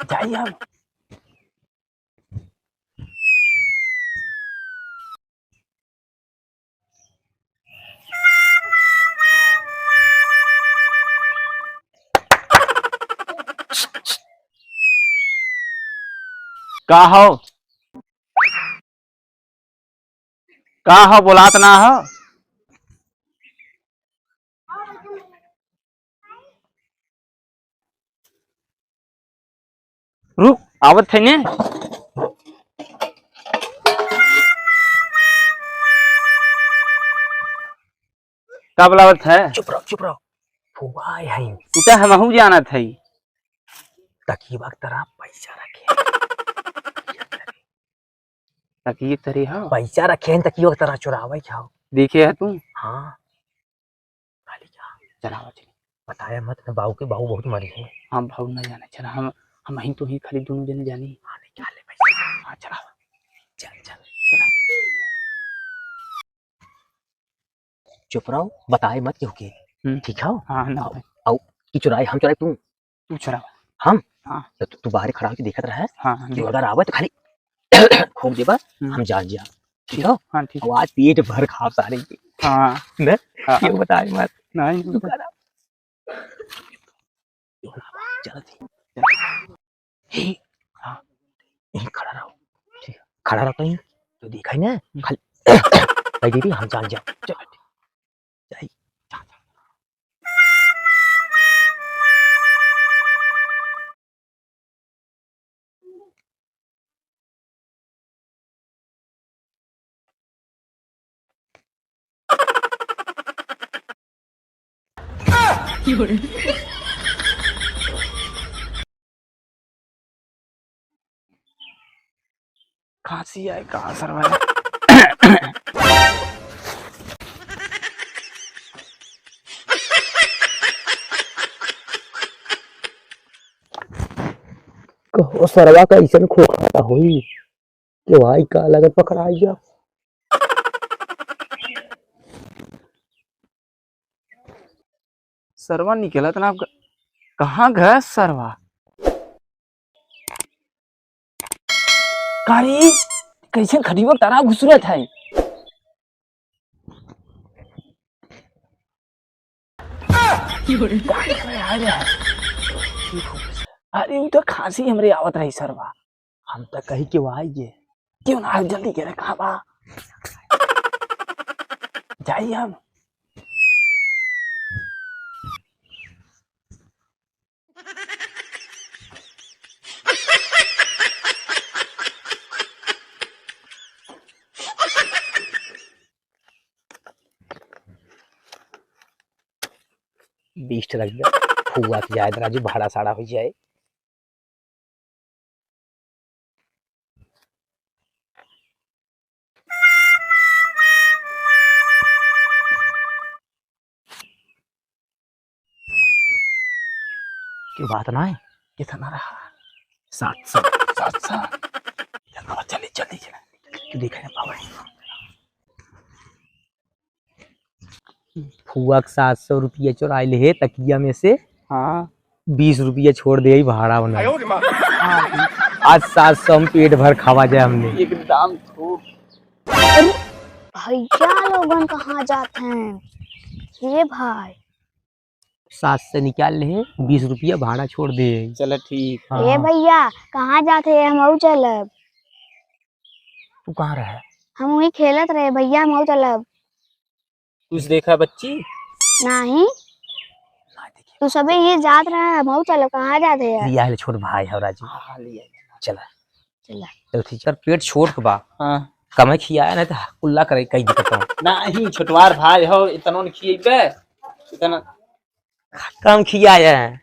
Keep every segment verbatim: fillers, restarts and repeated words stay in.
जाई हम। का हो? का हो, बोलात ना हो? रुक, आवत है ने। का बोलावत है? चुप रहो, चुप रहो। फुआ है। उ तो हमहू जानत है। तकिया के तरा पैसा रखे। तकिया के तरे हाँ। पैसा रखे हैं, तकिया के तरा चुरावे के हो। देखे है तू? हाँ। खाली क्या? चला, चला। बताया मत ना बाऊ के, बाऊ बहुत मरे हैं। हाँ, बाऊ ना जाने। चला, हम, हम ही तो ही खाली दोनों जने जानी। हाँ, निकाल ले पैसा। हाँ, चला। चल, चल। चला। चुप रहो, बताए मत केहू के। हम्म। ठीक है? हाँ, ना। आओ, आओ, कि चुराए, हम चुराए तू? तू चुरावा। हम? हाँ। तो तू, तू बाहर खड़ा होके देखत रहे। हाँ, हाँ, कि देख। अगर आवे तो खाली फूंक देबा, हम्म। हम जान जा। ठीक है? हाँ, ठीक। और आज पेट भर खाब सारे के। हाँ। ने? हाँ। क्यों बताए मत? नहीं, नहीं तू बता। करा। चल, ठीक। हे, हाँ, यहीं खड़ा रहो। ठीक है। खड़ा रहो तो यहीं। तो देखा ही ना, हम्म। खाली कह दीदी, हम जान जाओ। चल, ठीक। जाई। जा, जा। खांसी आए का सरवा? कहो सरवा कैसन खोखा होई? के भाई का लगत पकड़ाई गया। सरवा निकलत ना, ग-, कहाँ गए सरवा? का रे, कैसे खटिया के तरा घुसरत है? अरे, उ तो खांसी हमरे आवत रही सरवा। हम तो कही के वो आई गे। क्यों ना, जल्दी करे, कहाँ बा? जाई हम। बीस ठे रख दे, फुआ के जाए दे राजू, भाड़ा साड़ा हो जाए। क्यों बात ना है? कितना रहा? सात सौ। सात सौ। चलो, जल्दी, जल्दी, जल्दी। तू देखे ना पावे। फुआ के सात सौ रुपया चुराए ले हे तकिया में से। हाँ। बीस रुपया छोड़ दे भाड़ा बना। आयो रे माँ। आज सात सौ हम पेट भर खावा जाए हमने। एकदम खूब। अरे भैया लोगन कहाँ जात हैं? ये भाई। सात सौ निकाल ले हे, बीस रुपया भाड़ा छोड़ दे। चला ठीक। हाँ। ए भैया, कहाँ जात है? हमहू चलब। तू कहाँ रहे? हम वहीं खेलत रहे भैया, हमहू चलब। कुछ देखा बच्ची? नहीं। ना देखी। तू सबे ये जात रहा, हमहू चलब। कहाँ जात है यार? लिया है, छोट भाई है राजू। हाँ, हाँ, लिया है। चला। चला। चल ठीक। सर, पेट छोट के बा। हाँ। कमे खियाया नहीं तो कुल्ला करे कहीं दिक्कत हो। नहीं, छोटवार भाई हो, इतनो न खिएबे। इतना कम खियाया है।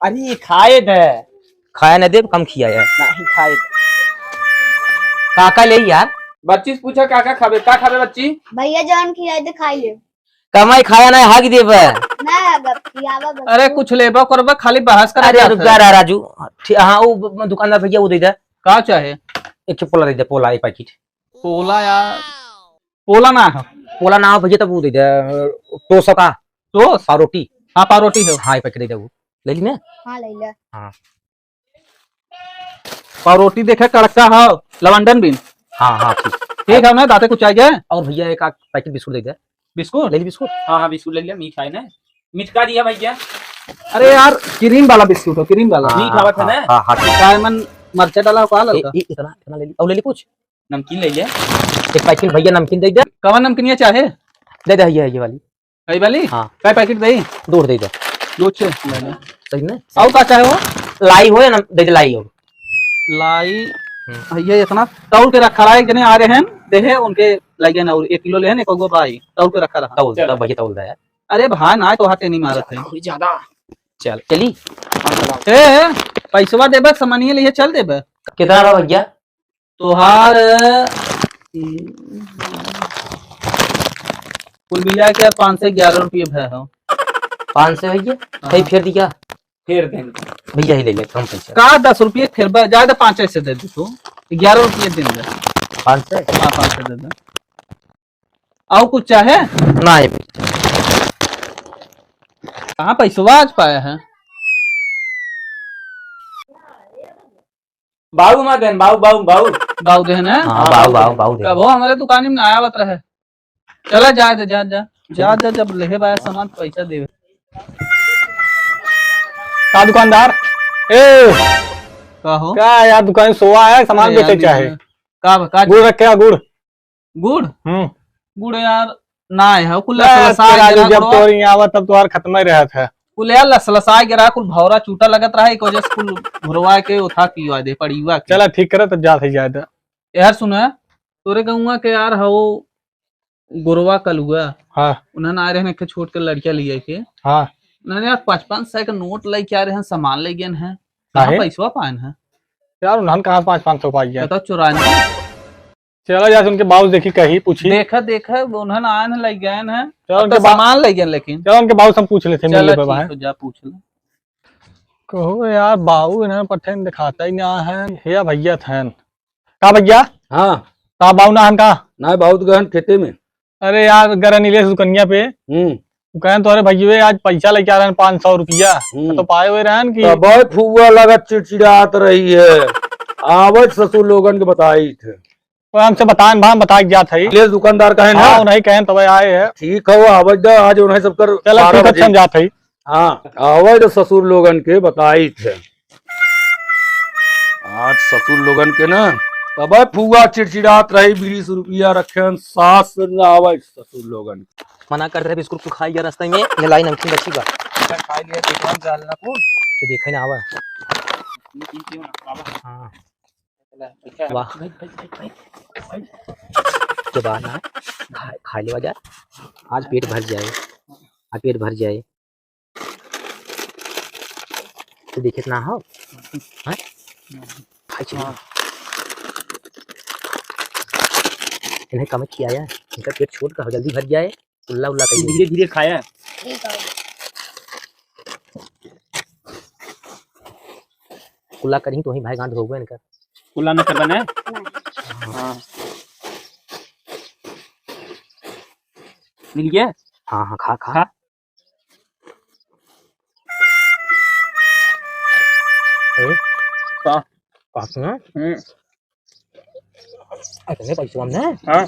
अरे, खाए दे। खाए न देब, कम खियाया है। नहीं, खाए दे। काका ले यार। बच्ची से पूछा, काका खाबे, का खाबे बच्ची? भैया जौन खियाए दे, खाई ले। कमाई खाया ना, हाग देबे। ना, गप खियावा बस। अरे, कुछ लेबो करबे, खाली बहस करे अरे, जात रुक है। जा रहा राजू। ठी-, हाँ, वो ब-, दुकानदार भैया, वो दे दे। का चाहे? एक ठो पोला दे दे, पोला, एक पैकेट। पोला यार, पोला ना है। पोला ना हो भैया, तब वो दे दे, अ, टोस का। टोस? पावरोटी। हाँ, पावरोटी है। हाँ, एक पैकेट दे दे वो। ले ली ना? हाँ, ले ले। हाँ। पाव रोटी देखे कड़का है, लवंडन बीन। हाँ, हाँ, ठीक। ठीक है ना, दाते कुछ आ गया? और भैया एक आध पैकेट बिस्कुट दे दे। बिस्कुट? ले ली बिस्कुट। हाँ, हाँ, बिस्कुट ले लिया, मीठा है ना? मिठका दिया भैया। अरे यार, क्रीम वाला बिस्कुट हो, क्रीम वाला। हाँ, मीठा आवत है हाँ, ना? हाँ, हाँ, ठीक। डायमंड मरचा डाला हो का ए, लड़का? ए, इतना, इतना ले ली। और ले ली कुछ? नमकीन ले लिया। एक पैकेट भैया नमकीन दे दे। कवन नमकीनिया चाहे? दे दे, ये, ये वाली। कई वाली? हाँ। कै पैकेट दे? दो दे दे। दो छे। सही में? और का चाहे हो? लाई हो या ना, दे दे लाई हो। लाई, हम्म। ये इतना तौल के रखा रहा है, एक जने आ रहे हैं, देहे उनके लगे ना, और एक किलो लेहन, एक गो भाई, तौल के रखा रहा। तौल, चल। तब भैया तौल दे यार। अरे भाई, ना तो हाथे नहीं मारत है। कोई ज्यादा। चल, चली। हाँ, चलाओ। ए, पैसवा देबे, सामानिया लिए चल देबे। कितना बा भैया? तोहार, कुल मिला के पाँच सौ ग्यारह रुपये भय हो। पाँच सौ है ये? हाँ। कहीं फेर दिया? फेर देंगे। भैया ही ले ले, कम पैसा। का दस रुपये फेर बा, ज्यादा पाँच सौ से दे दे तू। ग्यारह रुपये दे दे। पाँच सौ? हाँ, पाँच सौ दे दे। और कुछ चाहे? ना, ये कहाँ पैसवा आज पाया है? बाऊ मा देन, बाऊ, बाऊ, बाऊ। बाऊ देन है? हाँ, बाऊ, बाऊ, बाऊ देन। कबो हमारे दुकान में ना आवत रहे। चला जा दे, जा, जा। जा, जा, जब लेहे बाया सामान, पैसा देवे। का दुकानदार? ए! का हो? का यार, दुकान सोवा है, सामान अरे यार, बेचे चाहे? का, का गुड़ रखे है, गुड़? गुड़? हम्म। गुड़ यार, ना है, कुल बस लसलसा तेरा गया जो जब गुड़वा। तोर यहाँ आवा, तब तोहार खत्म ही रहत है। कुल यार लसलसा गया, कुल भौरा चूटा लगत रहा, एक वजह से कुल घुरवा के उठा पिवा दे, पड़ीवा के। चला ठीक करे, तब जात है जाए तो। यार सुना, तोरे गौवा के यार हौ गोरवा कलुआ। हाँ। उन्हन आए रहन एक ठे छोट के लड़किया लिए के। हाँ। उन्हन यार पाँच पाँच सौ के नोट लेके आ रहन, सामान ले गए हैं। कहाँ काहे? पैसवा पाएन है? यार उन्हन कहाँ पाँच पाँच सौ पाई है? कहता चुरान। चला जा उनके बाबू देखी कही पूछी। देखा, देखा, उन्हन आए हैं, ले गए हैं। चलो अब उनके तो बा-, सामान ले गए लेकिन। चलो उनके बाबू से हम पूछ लेते हैं, चलो मिल लेबे ठीक बाहर। हो, जा पूछ ले। कहो यार, बाऊ इन्हन पट्ठे में दिखाता ही ना है। हे भैया थैन। का भैया? हाँ। का बाऊ ना हन का? ना, बाऊ तो गहन खेते में। अरे यार, गरा नीलेश दुकनिया पे। हम्म। वो कहन तो, "अरे भैया, आज पैसा लेके आ रहे हैं पाँच सौ रुपया।" हम्म। तो पाए हुए रहन कि तबे फुआ लगत चिड़चिड़ात रही है। आवत ससुर लोगन के बताई थे। तो हमसे बताएन, भाई, हम बताए के जात है। नीलेश दुकानदार कहेन हाँ, है। उन्हीं कहेन तबे आए हैं। ठीक है, वो आवत दा, आज उन्हीं सबकर चलो, बारह ठीक है, बजे। अच्छा, हम जात है। हाँ, आवे तो ससुर लोगन के बताई थे। आज ससुर लोगन के ना, तबे फुआ चिड़चिड़ात रही, बीस रुपया रखेन, सास ना आवे ससुर लोगन। मना कर रहे बिस्कुट को खाई गया रास्ते में, ये लाई नमकीन रखी बा। खा लिया, दुकान से हलना कौन? तो देखे ना आवा। हाँ। वाह। के बाद ना, खा, खा लेवा जा। आज पेट भर जाए, आज पेट भर जाए। तो देखित ना हो, हैं? खाई चली। हाँ। इन्हें कम खियाया, इनका पेट छोट का हो, जल्दी भर जाए, उल्ला उल्ला करिए। धीरे धीरे खाया। कुल्ला करी तो वहीं भाई गांठ होगवे इनका। कुल्ला न करबा ने? हाँ। मिल गया? हाँ, हाँ, खा, खा। खा। ए? का? का सुना? हम्म। अतने पैसवा में ना? हाँ।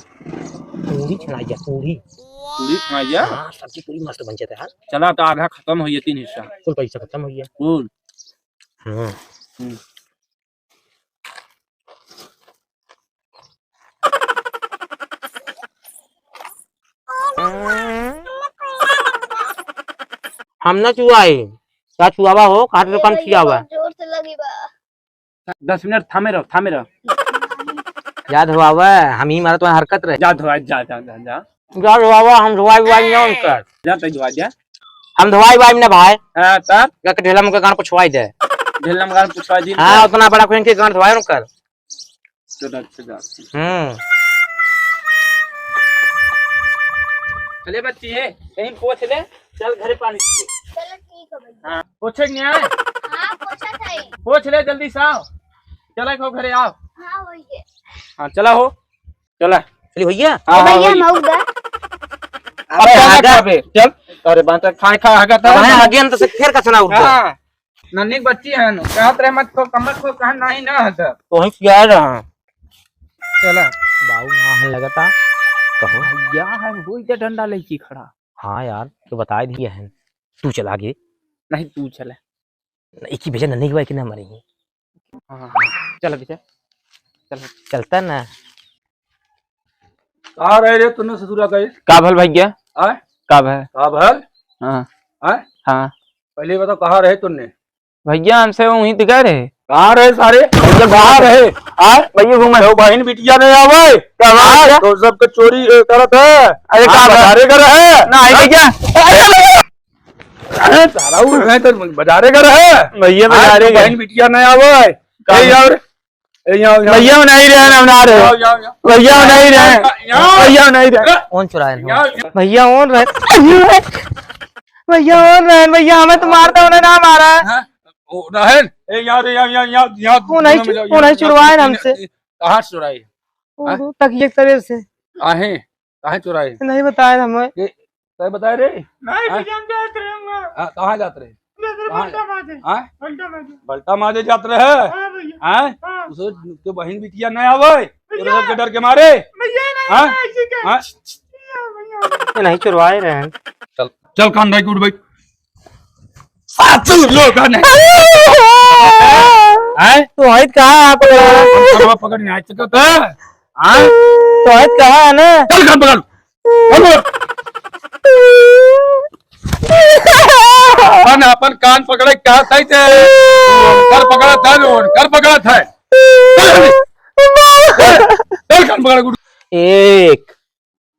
पूरी छनाई जा, पूरी। पूरी छनाई जा? हाँ, सब्जी पूरी मस्त बन जाता है यार। चला, तो आधा खत्म हो गया, तीन हिस्सा। कुल पैसा खत्म हो गया। कुल। हम्म। हम्म। हम ना चुआई, का चुआवा हो, काट रकम खियावा। जोर से लगी बा। दस मिनट थामे रहो, थामे रहो। याद हो आवा, हम ही मारा तुम्हारा हरकत रहे। जा धोआ, जा, जा, जा, जा। जा धोआवा, हम धोआई वाई ना उनकर। जा, तै धोआ जा। हम धोआई वाई ना भाई। हाँ, तब? जाके ढेला में के गांड पुछवाई दे। ढेला में गांड पुछवाई दी हाँ, ना। उतना बड़ा कोई इनके गांड धोआई उनकर। चलो, अच्छा, जा। हम्म। चले बच्ची है, कहीं पोछ ले, चल घरे पानी पी ले। चलो ठीक है भैया। हाँ, पोछे के नहीं आए? हाँ, पोछा था ही। पोछ ले, जल्दी से आओ। चला को घरे आओ। हाँ, वही है। हाँ, चला हो। चला। चली भैया। हाँ, हाँ, भैया, वही। मऊ दा। अरे, अरे, आगा। आगा बे, चल। अरे, बात खाए खा, आगा अब है, था। आगे हम तो से फेर का सुना उठा। हाँ। नन्ही के बच्ची है न, कहत रहे मत खो, कमत खो, कहा नहीं ना है सब। तो वहीं क्या रहा? चला। बाबू ना है लगता। कहो। भैया है, वही तो डंडा लेके खड़ा। हाँ यार, तो बताए दिए हैं। तू चला आगे। नहीं, तू चले। एक ही भेजा नन्ही के भाई के ना मरी। हाँ, हाँ, हाँ। चल अभी चल। चल। चलता ना। कहाँ रहे रे तूने ससुरा गए? का भल भैया? आय? का भल? का भल? हाँ। आय? हाँ। पहले ये बताओ, कहाँ रहे तूने? भैया, हमसे वहीं तो गए रहे। कहाँ रहे सारे? भैया, कहाँ रहे? आय? भैया, घूमे। तो बहन बिटिया नहीं आवे? का भल आय? भैया? तो सबके चोरी, ए, करत है। अरे, हाँ, का भल? बजारे कर है। नहीं, हाँ? भैया। अरे, सारा उड़ रहे तो बजारे कर है। भैया, हाँ, बजारे तो कर। बहन बिटिया नहीं आवे। का ए, भल? यार, ए, यहाँ, यहाँ। भैया, वो नहीं रहे, हम ना रहे। यहाँ, यहाँ, यहाँ। भैया, वो नहीं रहे। यहाँ, यहाँ। भैया, वो नहीं रहे। अरे, कौन चुराए हैं? यहाँ, यहाँ। भैया, कौन रहे? भैया, कौन रहे? भैया, हमें तो मारता, उन्हें ना मारा। हाँ? ओ, रहन। ए, यहाँ, यहाँ, यहाँ, यहाँ, यहाँ, वो नहीं दोनों में चु-, जाओ, वो यहाँ, नहीं यहाँ, चुरवाए यहाँ, हमसे। कहाँ से चुराए? वो हाँ? तकिए के तले से। आहे, काहे चुराए? नहीं बताए हमें। ये, तय बताए रे? नहीं, हाँ? भैया, हम जात रहे हैं। हाँ, कहाँ जात रहे? जात रहे कहाँ? बल्टा माजे। हाँ? बल्टा माजे। बल्टा माजे जात रहे? हाँ, भैया। हाँ? हाँ। उसे तो बहन बिटिया नहीं आवे, भैया। तेरे सबके डर के मारे। भैया, नहीं, हाँ? नहीं, ऐसे क्या? हाँ? भैया, भैया। ये नहीं चुरवाए रहे हैं। चल, चल कान भाई, उठ भाई। सासू लोगन है। हैं? तो हईत कहाँ आप? अपन पकड़ नहीं सकत है। हैं? तो हईत कहाँ है ना? चल कान पकड़। चल पकड़। अपन, अपन कान पकड़े का सही से। कर पकड़त है, कर पकड़त है। चल, चल कान पकड़। एक,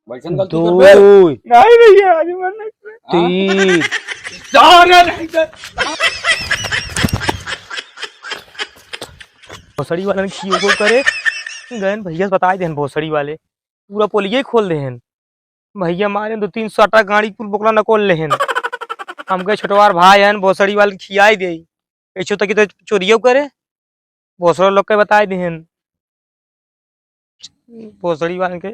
वैसन गलती दो, कर बे। नहीं भैया, आज मन नहीं करे। तीन। जाने नहीं दे। भोसड़ी वालन खियो को करे, गयन भैया से बताए देहन भोसड़ी वाले, पूरा पोलिये खोल देहन। भैया मारे दो तीन सटा गाड़ी कुल बोकला नकोल लेहन। हम कहे छोटवार भाई हन, भोसड़ी वाले खियाई दे, ऐसो तक तो चोरियो करे, भोसड़ा लोग के बताए देहन। भोसड़ी वाले के